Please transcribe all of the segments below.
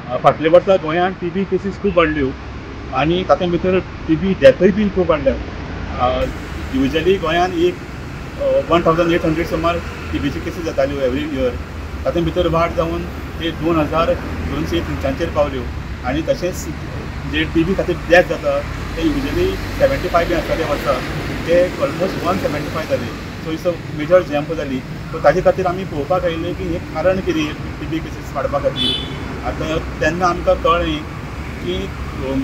फाटल्या वर्सा गोंयांत टीबी केसीस खूब वाडल्यो आनी तातूंत भितर टीबी डेथूय बीन खूब वाडल्या. युजली गोंयांत एक 1800 सुमार टीबीच्यो केसीस जाताल्यो एवरी इयर, तातूंत भितर वाड जावन ते 2203च्याचेर पावल्यो. आनी तशेंच जे टीबी खातीर डेथ जाता ते युजली 75 बी आसताले वर्सा, ते ऑलमोस्ट 175 जाले. So it's a major jump जाली. सो ताजे खातीर आमी पळोवपाक आयिल्लें की हें कारण कितें टीबी केसीस वाडपा खातीर. आतां तेन्ना आमकां कळ्ळें की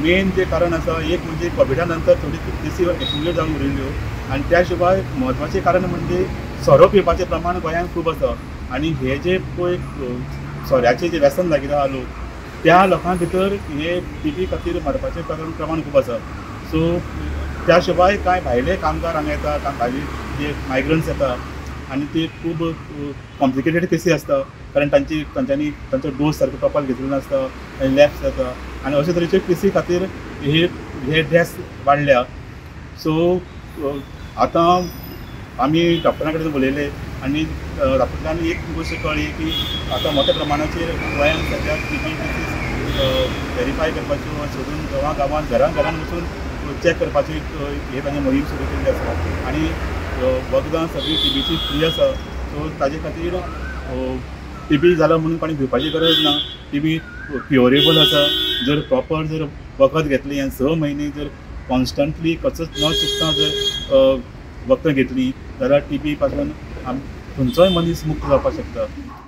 मेन जें कारण आसा, एक म्हणजे कोविडा नंतर थोडी केसी एक्युमुलेट जावन उरिल्ल्यो आनी त्या शिवाय म्हत्वाचें कारण म्हणजे सोरो पिवपाचें प्रमाण गोंयांत खूब आसा आनी हे जे पळय सोऱ्याचें जें व्यसन लागिल्लें आहा लोक, त्या लोकां भितर हे टीबी खातीर मरपाचें प्रमाण खूब आसा. सो त्या शिवाय कांय भायले कामगार हांगा येता, कांय भायले जे मायग्रंट्स येता आनी ते खूब कॉम्प्लिकेटेड केसी आसता, कारण तांच्यांनी तांचो डोस सारको प्रॉपर घेतिल्लो नासता आनी लॅप्स जाता आनी अशे तरेचे केसी खातीर हे डेथ्स वाडल्या. सो आतां आमी डॉक्टरां कडेन उलयले आनी तातूंतल्यान एक गोश्ट कळ्ळी की आतां मोठ्या प्रमाणाचेर गोंयांत सद्या टीबी केसीस वेरीफाय करपाच्यो, सोदून गांवां गांवांत घरां घरान वचून चॅक करपाची हे तांणी मोहीम सुरू केल्ली आसा आनी वखदां सगळीं टीबीची फ्री आसा. सो ताजे खातीर टीबी जाला म्हणून कोणी भिवपाची गरज ना. टीबी क्युरेबल आसा. जर प्रॉपर जर वखद घेतली आनी 6 म्हयने जर कॉन्स्टंटली कसोच न चुकता जर वखदां घेतली जाल्यार टीबी पासून खंयचोय मनीस मुक्त जावपाक शकता.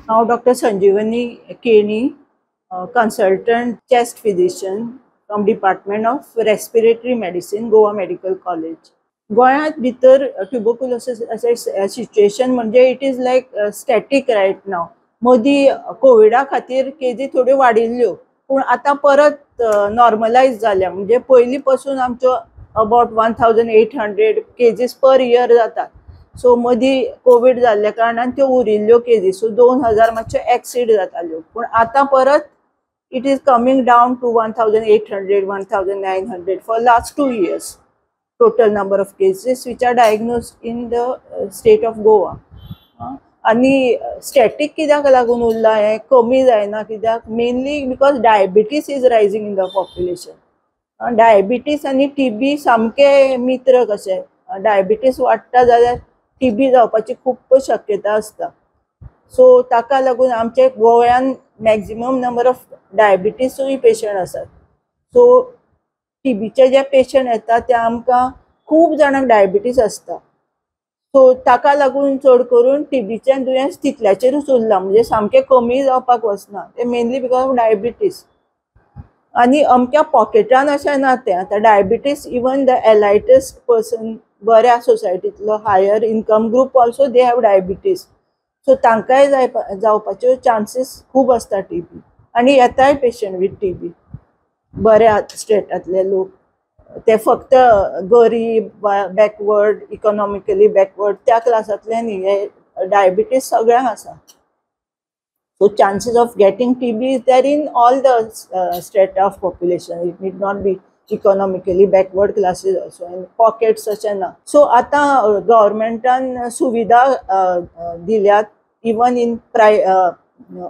हांव doctor Sanjeevani Keni, consultant chest physician from department of respiratory medicine, Goa medical college. गोंयांत भितर ट्युबरकुलोसिस अशें सिच्युएशन म्हणजे it is like static right now. मदीं कोविडा खातीर केजी थोड्यो वाडिल्ल्यो, पूण आतां परत नॉर्मलायज जाल्या. म्हणजे पयलीं पासून आमच्यो अबावट 1800 केजीस पर इयर जातात. सो मदीं कोवीड जाल्ल्या कारणान त्यो उरिल्ल्यो केजीस, सो 2000 मातश्यो एक्सीड जाताल्यो, पूण आतां परत it is coming down to 1800, 1900 for last 2 years. Total number of cases which are diagnosed in the state of Goa. आनी स्टॅटीक कित्याक लागून उरला हें कमी जायना कित्याक, mainly because diabetes is rising in the population. Diabetes आनी टीबी सामके मित्र कशे. डायबिटीस वाडटा जाल्यार टीबी जावपाची खूब शक्यता आसता. सो ताका लागून आमचे गोंयान मॅक्झिमम नंबर ऑफ डायबिटीसूय पेशंट आसात. सो टीबीचे जे पेशंट येता ते आमकां खूब जाणांक डायबिटीस आसता. सो ताका लागून चड करून टीबीचें दुयेंस तितल्याचेरूच उरलां, म्हणजे सामकें कमी जावपाक वचना तें, मेनली because of diabetes. आनी अमक्या पॉकेटान अशें ना तें. आतां diabetes even the elitist person, बऱ्या सोसायटींतलो higher income group also they have diabetes. So तांकांय जावपाच्यो चान्सीस खूब आसता टीबी. आनी येताय पेशंट वीथ टीबी बऱ्या स्टेटांतले लोक, ते फक्त गरीब वा बॅकवर्ड, इकॉनॉमिकली बॅकवर्ड त्या क्लासांतले न्ही, हे डायबिटीस सगळ्यांक आसा. So chances of getting TB is there in all the strata of population. It need not be economically backward classes also and pockets अशें ना. सो आतां गव्हर्मेंटान सुविधा दिल्यात even in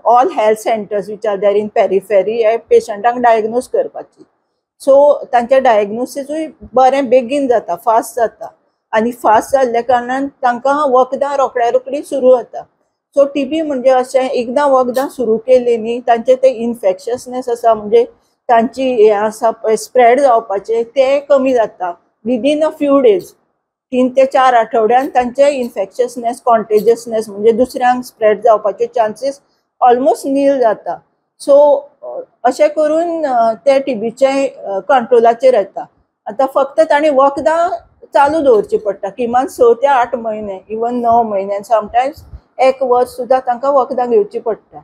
all health centres which are there in periphery हे पेशंटांक diagnose करपाची. So तांचें डायग्नोसिसूय बरें बेगीन जाता, फास्ट जाता आनी फास्ट जाल्ल्या कारणान तांकां वखदां रोखड्या रोखडी सुरू जाता. सो टीबी म्हणजे अशें एकदां वखदां सुरू केली न्ही, तांचें तें इन्फेक्शसनेस आसा, म्हणजे तांची हें आसा पळय स्प्रेड जावपाचें तें कमी जाता विदीन अ फ्यू डेज. 3 ते 4 आठवड्यान तांचें इन्फेक्शसनेस, कॉन्टेजियसनेस म्हणजे दुसऱ्यांक स्प्रेड जावपाचे चान्सीस ऑलमोस्ट नील जाता. सो अशें करून ते टीबीचें कंट्रोलाचेर येता. आतां फक्त तांणी वखदां चालू दवरची पडटा किमान 6 ते 8 म्हयने, इवन 9 म्हयने, समटायम्स 1 वर्स सुद्दां तांकां वखदां घेवची पडटा.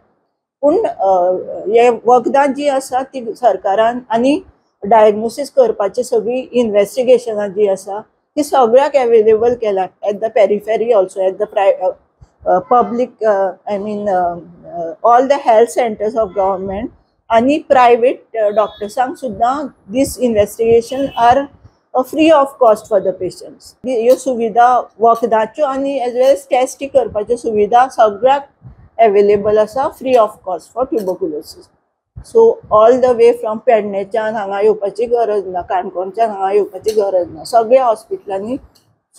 पूण हे वखदां जी आसा ती सरकारान आनी डायग्नोसीस करपाची सगळी इन्वेस्टिगेशनां जी आसा ती सगळ्याक एवेलेबल केला, at the periphery also, at the public, I mean all the health centres of government आनी प्रायवेट डॉक्टर्सांक सुद्दां these investigation are free of cost for the patients. ह्यो सुविधा वखदाच्यो आनी एज वेल एज टेस्टी करपाच्यो सुविधा सगळ्याक एवेलेबल आसा, free of cost for tuberculosis. So all the way from पेडणेच्यान हांगा येवपाची गरज ना, काणकोणच्यान हांगा येवपाची गरज ना. सगळ्या हॉस्पिटलांनी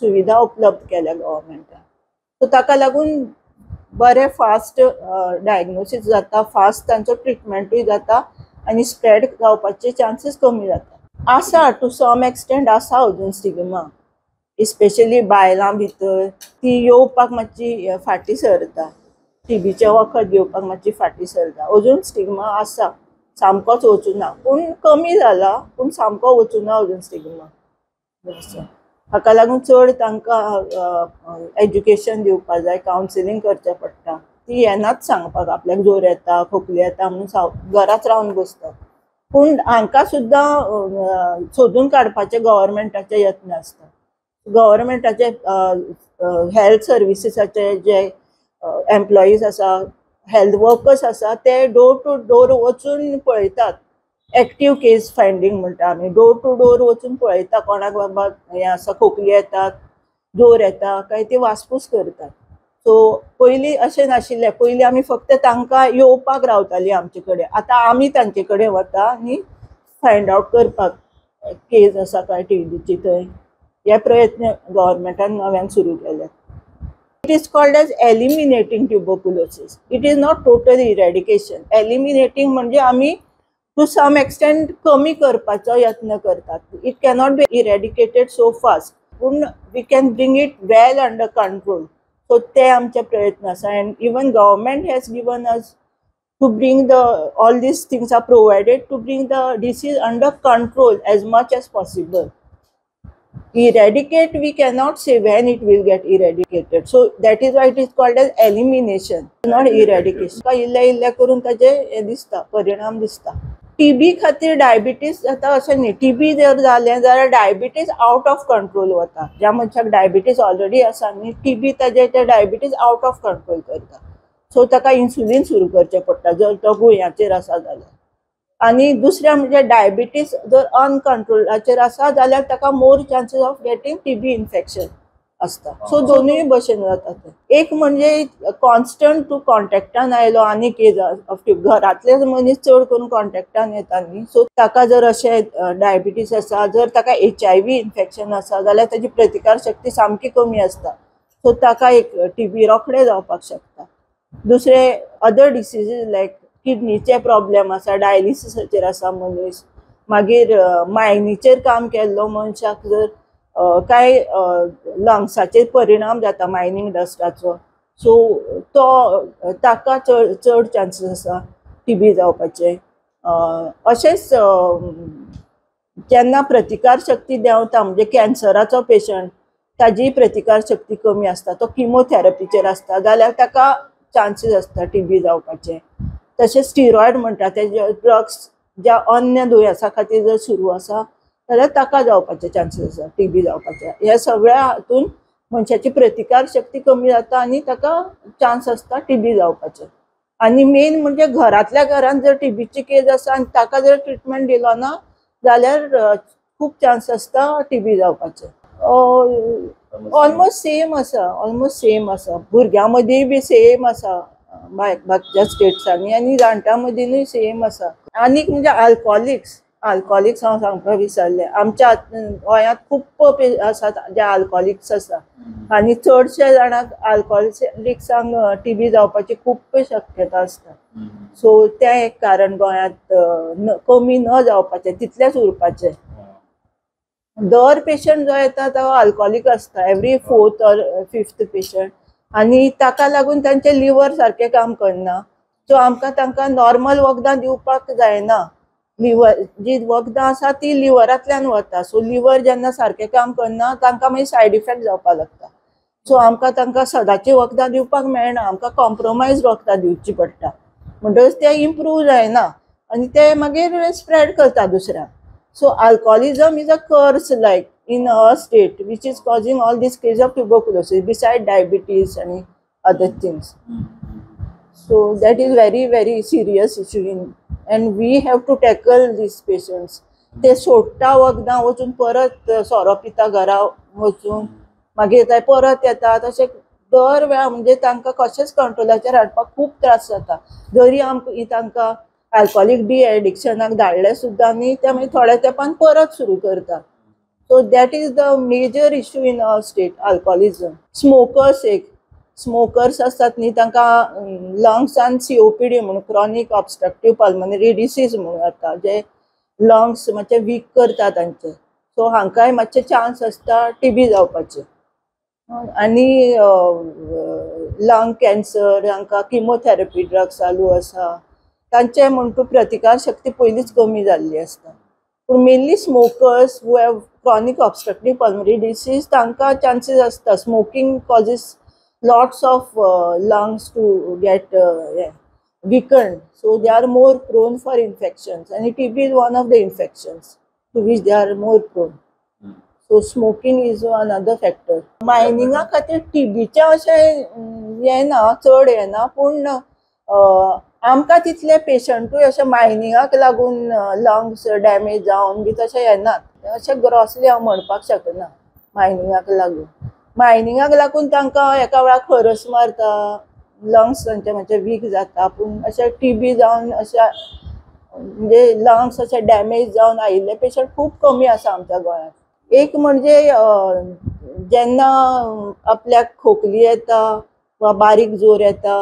सुविधा उपलब्ध केल्या गव्हर्मेंटान. सो ताका लागून बरें फास्ट डायग्नोसीस जाता, फास्ट तांचो ट्रिटमेंटूय जाता आनी स्प्रेड जावपाचे चान्सीस कमी जाता. आसा टू सम एक्सटेंट आसा अजून स्टिग्मा, स्पेशली बायलां भितर ती येवपाक मातशी फाटीं सरता, टीबीचें वखद घेवपाक मातशी फाटीं सरता. अजून स्टिग्मा आसा, सामकोच वचूना, पूण कमी जाला, पूण सामको वचूना अजून स्टिग्मा. हाका लागून चड तांकां एज्युकेशन दिवपा जाय, कावन्सिलींग करचें पडटा. ती येनाच सांगपाक आपल्याक जोर येता, खोकली येता म्हणून घराच रावन बसतात. पूण हांकां सुद्दां सोदून काडपाचे गव्हर्मेंटाचे यत्न आसता. गव्हर्मेंटाचे हेल्थ सर्विसीसाचे जे एम्प्लॉईज आसा, हेल्थ वर्कर्स आसा, ते डोर टू डोर वचून पळयतात. एक्टीव केस फायंडींग म्हणटा आमी, डोर टू डोर वचून पळयता कोणाक बाबा हें आसा, खोकली येतात, जोर येता काय ती वासपूस करतात. सो पयलीं अशें नाशिल्लें, पयलीं आमी फक्त तांकां येवपाक रावतालीं आमचे कडेन, आतां आमी तांचे कडेन वता आनी फायंड आवट करपाक केस आसा काय टीबीची थंय. हे प्रयत्न गव्हर्मेंटान नव्यान सुरू केल्यात. It is called as eliminating tuberculosis. It is not total eradication. Eliminating म्हणजे आमी टू सम एक्सटेंट कमी करपाचो यत्न करतात. It cannot be eradicated so fast, पूण we can bring it well under control. So ते आमचे प्रयत्न आसा. And even government has given us to bring the all these things are provided to bring the disease under control as much as possible. Eradicate, we cannot say when it will get eradicated. So that is why it is called as elimination, not eradication. इल्ले इल्ले करून ताजे हे दिसता, परिणाम दिसता. TB खातीर diabetes जाता अशें न्ही. टीबी जर जालें जाल्यार डायबिटीज आवट ऑफ कंट्रोल वता. ज्या मनशाक डायबिटीज ऑलरेडी आसा न्ही, टीबी ताजे ते डायबिटीज आवट ऑफ कंट्रोल करता. सो ताका इन्सुलीन सुरू करचें पडटा जर तो गुळयांचेर आसा जाल्यार. आनी दुसरें म्हणजे डायबिटीज जर अनकंट्रोलाचेर आसा जाल्यार ताका more chances of getting TB infection आसता. सो दोनूय भशेन जाता तें. एक म्हणजे कॉन्स्टंट तूं कॉन्टेक्टान आयलो आनी केज ऑफ घरांतलेच मनीस चड करून कॉन्टेक्टान येता न्ही. सो ताका जर अशें डायबिटीज आसा, जर ताका HIV infection आसा जाल्यार ताजी प्रतिकार शक्ती सामकी कमी आसता. सो ताका एक टीबी रोखडें जावपाक शकता. दुसरें अदर डिसिजीज लायक किडनीचे प्रॉब्लेम आसा, डायलिसिसाचेर आसा मनीस, मागीर मायनीचेर काम केल्लो मनशाक जर कांय लंग्साचेर परिणाम जाता मायनींग डस्टाचो, सो तो ताका चड चड चान्सीस आसा टीबी जावपाचे. अशेंच जेन्ना प्रतिकार शक्ती देंवता म्हणजे कॅन्सराचो पेशंट ताजी प्रतिकार शक्ती कमी आसता, तो किमोथेरपीचेर आसता जाल्यार ताका चान्सीस आसता टीबी जावपाचे. तशेंच स्टिरॉयड म्हणटा ते ड्रग्स ज्या अन्य दुयेंसा खातीर जर सुरू आसा जाल्यार ताका जावपाचे चान्सीस आसा टीबी जावपाचे. ह्या सगळ्या हातून मनशाची प्रतिकार शक्ती कमी जाता आनी ताका चान्स आसता टीबी जावपाचे. आनी मेन म्हणजे घरांतल्या घरान जर टीबीची केस आसा आनी ताका जर ट्रिटमेंट दिलो ना जाल्यार खूब चान्स आसता टीबी जावपाचे. ऑलमोस्ट सेम आसा, ऑलमोस्ट सेम आसा. भुरग्यां मदीं बी सेम आसा बाकीच्या स्टेट्सांनी आनी जाणट्यां मदींय सेम आसा. आनीक म्हणजे आल्कोहॉलिक्स, आल्कोहॉलिक्स हांव सांगपाक विसरलें. आमच्या गोंयांत खूब आसात जे आल्कोहॉलिक्स आसा आनी चडशे जाणांक आल्कोहॉलिक्सांक टीबी जावपाची खूब शक्यता आसता. सो तें एक कारण गोंयांत कमी न जावपाचें, तितलेंच उरपाचें. दर पेशंट जो येता तो आल्कोहॉलिक आसता, every fourth or fifth patient, आनी ताका लागून तांचें लिवर सारकें काम करना. सो आमकां तांकां नॉर्मल वखदां दिवपाक जायना. लिवर जी वखदां आसा ती लिवरांतल्यान वता. सो लिवर जेन्ना सारकें काम करना तांकां मागीर सायड इफेक्ट जावपाक लागता. सो आमकां तांकां सदांची वखदां दिवपाक मेळना, आमकां कॉम्प्रोमायज वखदां दिवची पडटा. म्हणटकच ते इम्प्रूव जायना आनी ते मागीर स्प्रेड करता दुसऱ्यांक. So alcoholism is a curse like in our state which is causing all these cases of tuberculosis beside diabetes and other things. So that is very very serious issue in, and we have to tackle these patients. ते सोडटा वखदां वचून परत सोरो पिता घरा वचून, मागीर ते परत येता. तशें दर वेळा म्हणजे तांकां कशेंच कंट्रोलाचेर हाडपाक खूब त्रास जाता. जरी आमकां तांकां अल्कोहोलीक डी एडिक्शनाक धाडले सुद्दां न्ही ते मागीर थोड्या तेंपान परत सुरू करता. So that is the major issue in our state, alcoholism. Smokers, एक स्मोकर्स आसतात न्ही तांकां लंग्सान COPD म्हणून क्रॉनीक ऑबस्ट्रक्टीव पल्मनरी डिसीज म्हणून जाता, जे लंग्स मातशे वीक करता तांचे. सो हांकांय मातशे चान्स आसता टीबी जावपाचे. आनी लंग कॅन्सर, हांकां किमोथेरपी ड्रग्स चालू आसा, तांचे म्हण तूं प्रतिकार शक्ती पयलींच कमी जाल्ली आसता. पूण mainly smokers who have chronic obstructive pulmonary disease तांकां चान्सीस आसता. Smoking causes lots of lungs to get weakened, so they are more prone for infections, and TB is one of the infections to which they are more prone. So smoking is another factor. मायनिंगा खातीर टीबीचें अशें येना, चड येना, पूण आमकां तितले पेशंटूय अशें मायनिंगाक लागून लंग्स डॅमेज जावन बी तशें येनात, अशें ग्रॉसली हांव म्हणपाक शकना. मायनिंगाक लागून, मायनिंगाक लागून तांकां एका वेळार खरस मारता, लंग्स तांचे मातशे वीक जाता, पूण अशें टीबी जावन अशें म्हणजे लंग्स अशे डॅमेज जावन आयिल्ले पेशंट खूब कमी आसा आमच्या गोंयांत. एक म्हणजे जेन्ना आपल्याक खोकली येता वा बारीक जोर येता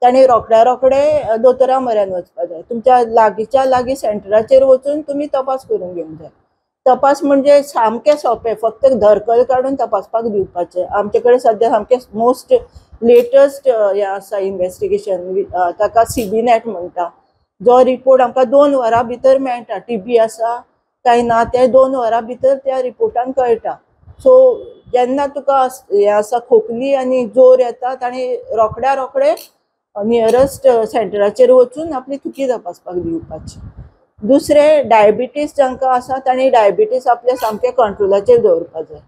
ताणें रोखड्या रोखडे दोतोरा म्हऱ्यान वचपाक जाय. तुमच्या लागींच्या लागीं सेंटराचेर वचून तुमी तपास करून घेवंक जाय. तपास म्हणजे सामकें सोंपें, फक्त धरकल काडून तपासपाक दिवपाचें. आमचे कडेन सद्या सामकें मोस्ट लेटस्ट हें आसा इन्वेस्टिगेशन, ताका CBNAAT म्हणटा. जो रिपोर्ट आमकां 2 वरां भितर मेळटा, टीबी आसा काय ना तें 2 वरां भितर त्या रिपोर्टान कळटा. सो जेन्ना तुका हें आसा खोकली आनी जोर येता ताणें रोखड्या रोखडे नियरस्ट सेंटराचेर वचून आपली थुकी तपासपाक दिवपाची. दुसरें, डायबिटीज जांकां आसा तांणी डायबिटीज आपल्या सामकें कंट्रोलाचेर दवरपाक जाय.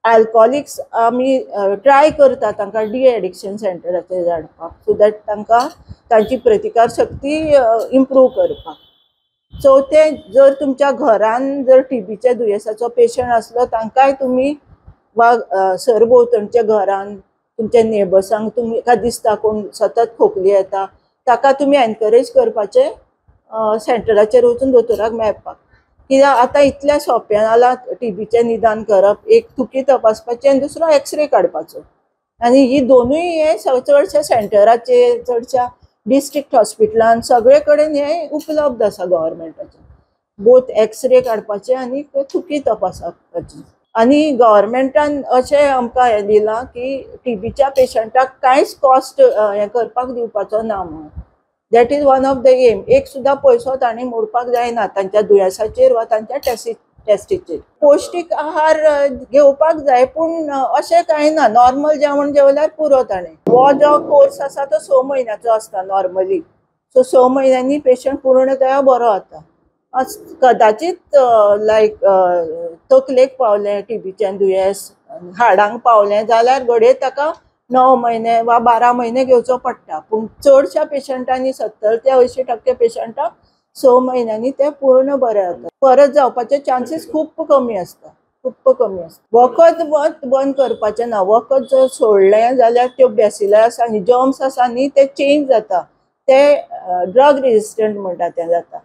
अल्कोहोलिक्स आमी ट्राय करता तांकां डी एडिक्शन सेंटराचेर धाडपाक, सो that तांकां तांची प्रतिकार शक्ती इम्प्रूव करपाक. चवथें, जर तुमच्या घरान जर टीबीच्या दुयेंसाचो पेशंट आसलो तांकांय तुमी वा सरभोंवतणच्या घरान तुमच्या नेबर्सांक तुमकां दिसता कोण सतत खोकली येता ताका तुमी एनकरेज करपाचें सेंटराचेर वचून दोतोराक मेळपाक. कित्याक आतां इतल्या सोंपें जालां टीबीचें निदान करप, एक थुकी तपासपाचें आनी दुसरो एक्सरे काडपाचो. आनी ही दोनूय हे चडश्या सेंटराचेर, चडश्या डिस्ट्रिक्ट हॉस्पिटलान सगळे कडेन हे उपलब्ध आसा गव्हर्मेंटाचे, बोथ एक्सरे काडपाचे आनी थुकी तपासपाची. आनी गव्हर्मेंटान अशें आमकां हें दिलां की टीबीच्या पेशंटाक कांयच कॉस्ट हें करपाक दिवपाचो ना म्हणून. That is one of the aim. एक सुद्दां पयसो तांणी मोडपाक जायना तांच्या दुयेंसाचेर वा तांच्या टेस्टीचेर. पौश्टीक आहार घेवपाक जाय, पूण अशें कांय ना, नॉर्मल जेवण जेवल्यार पुरो ताणें. हो जो कोर्स आसा तो 6 म्हयन्याचो आसता नॉर्मली. सो 6 म्हयन्यांनी पेशंट पूर्णतया बरो जाता. कदाचित लायक तकलेक पावलें टीबीचें दुयेंस, हाडांक पावलें जाल्यार घडये ताका 9 म्हयने वा 12 म्हयने घेवचो पडटा. पूण चडश्या पेशंटांनी 70 ते 80% पेशंटाक 6 म्हयन्यांनी ते पूर्ण बरे जाता. परत जावपाचे चान्सीस खूब कमी आसता, खूब कमी आसता. वखद बंद करपाचें ना. वखद जर सोडलें जाल्यार त्यो बॅसिलाय आसा न्ही, जर्म्स आसा न्ही, ते चेंज जाता, ते ड्रग रेजिस्टंट म्हणटा तें जाता.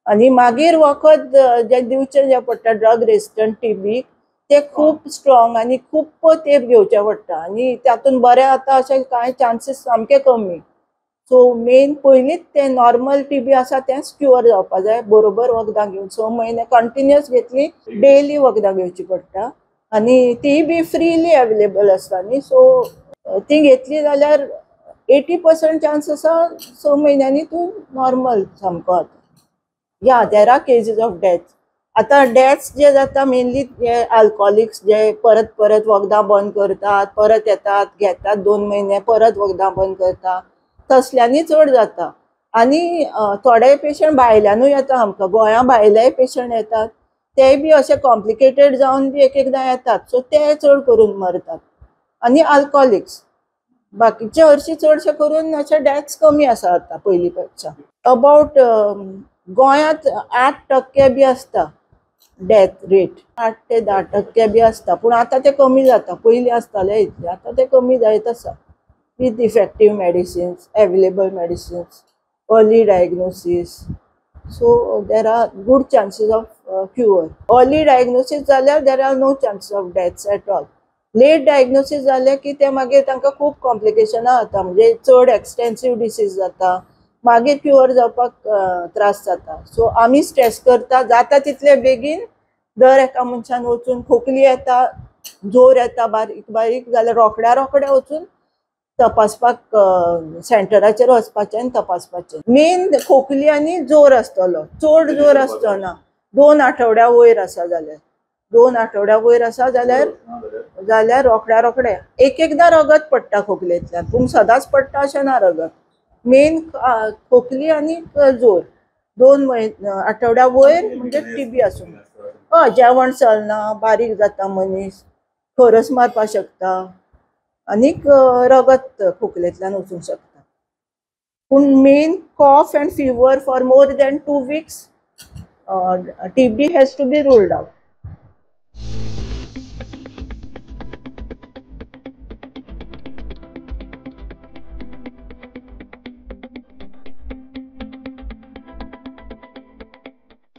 आनी मागीर वखद जें दिवचें जें पडटा ड्रग रेजिस्टंट टीबीक ते खूब स्ट्रॉंग आनी खूब तेप घेवचें पडटा आनी तातूंत बरें जाता अशें कांय चान्सीस सामके कमी. सो मेन पयलींच तें नॉर्मल टीबी आसा तेंच क्युअर जावपा जाय, बरोबर वखदां घेवन 6 म्हयने कंटिन्युअस घेतली, डेली वखदां घेवची पडटा आनी ती बी फ्रीली अवेलेबल आसता न्ही. सो ती घेतली जाल्यार 80% चान्स आसा 6 म्हयन्यांनी तूं नॉर्मल सामको जाता. Yeah, there are cases of death. आतां डेथ्स जे जाता मेनली जे अल्कोहोलिक्स जे परत परत वखदां बंद करतात, परत येतात, घेतात 2 म्हयने, परत वखदां बंद करता, तसल्यांनी चड जाता. आनी थोडे पेशंट भायल्यानूय येता आमकां, गोंया भायलेय पेशंट येतात, ते बी अशे कॉम्प्लिकेटेड जावन बी एक एकदां येतात. सो ते चड करून मरतात. आनी अल्कोहोलिक्स, बाकीचे हरशीं चडशे करून अशे डेथ्स कमी आसा आतां पयलीं पेक्षा. अबावट गोंयांत 8% बी आसता डेथ रेट, 8 ते 10% बी आसता, पूण आतां ते कमी जाता. पयलीं आसताले इतले, आतां ते कमी जायत आसा with effective medicines, available medicines. Early diagnosis, so there are good chances of cure. Early diagnosis जाल्यार there are no chances of deaths at all. Late diagnosis जालें की ते मागीर तांकां खूब कॉम्प्लिकेशनां जाता, म्हणजे चड एक्सटेन्सीव डिसीज जाता, मागीर क्युअर जावपाक त्रास जाता. सो आमी स्ट्रेस करता जाता तितले बेगीन दर एका मनशान वचून, खोकली येता, जोर येता बारीक बारीक जाल्यार रोखड्या रोखडे वचून तपासपाक सेंटराचेर वचपाचें आनी तपासपाचें. मेन खोकली आनी जोर आसतलो, चड जोर आसचो ना. 2 आठवड्या वयर आसा जाल्यार, 2 आठवड्या वयर आसा जाल्यार जाल्यार रोखड्या रोखडे. एक एकदां रगत पडटा खोकलेंतल्यान, पूण सदांच पडटा अशें ना रगत. मेन खोकली आनी जोर 2 आठवड्या वयर म्हणजे टीबी आसूं. हय, जेवण चलना, बारीक जाता मनीस, खरस मारपाक शकता आनीक रगत खोकलेंतल्यान वचूंक शकता. पूण main cough and fever for more than 2 weeks, TB has to be ruled out.